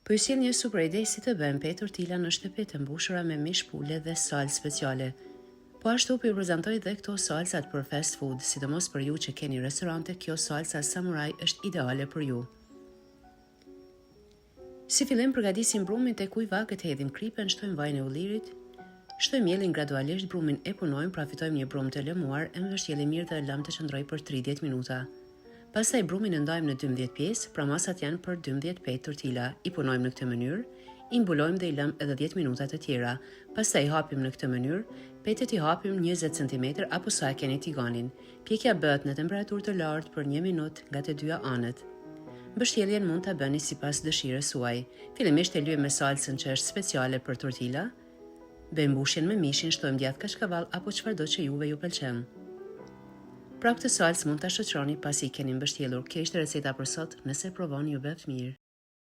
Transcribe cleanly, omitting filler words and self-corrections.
Po ju sjell një super ide si të bëjmë petë tortila në shtëpi të mbushura me mish pule dhe salcë speciale. Po ashtu po ju prezantoj dhe këto salcat për fast food, sidomos për ju që keni restorante, kjo salca samurai është ideale për ju. Si fillim përgatisim brumin tek ujë vakët hedhim kripën, shtojmë vajin e ullirit, shtojmë miellin gradualisht, brumin e punojmë, pra fitojmë një brumë të lëmuar, e mbështjellim mirë dhe e lëmë të qëndrojë për 30 minuta. Pastaj brumin e ndajmë në 12 pjesë, pra masat janë për 12 petë tortila. I punojmë në këtë mënyrë, i mbulojmë dhe i lëmë edhe 10 minuta të tjera. Pastaj i hapim në këtë mënyrë, petët i hapim 20 cm apo sa e keni tiganin. Pjekja bëhet në temperaturë të lartë për një minutë nga të dyja anët. Mbështjelljen mund ta bëni sipas dëshirës suaj. Fillimisht e lyejmë me salcën që është speciale për tortila. Bëjmë mbushjen me mishin, shtojmë djathë kaçkavall apo çfarëdo që juve ju pëlqen. Pra këtë salcë mund ta shoqëroni pasi i keni mbështjellur. Kjo ishte receta për sot, nëse e provoni ju bëftë mirë.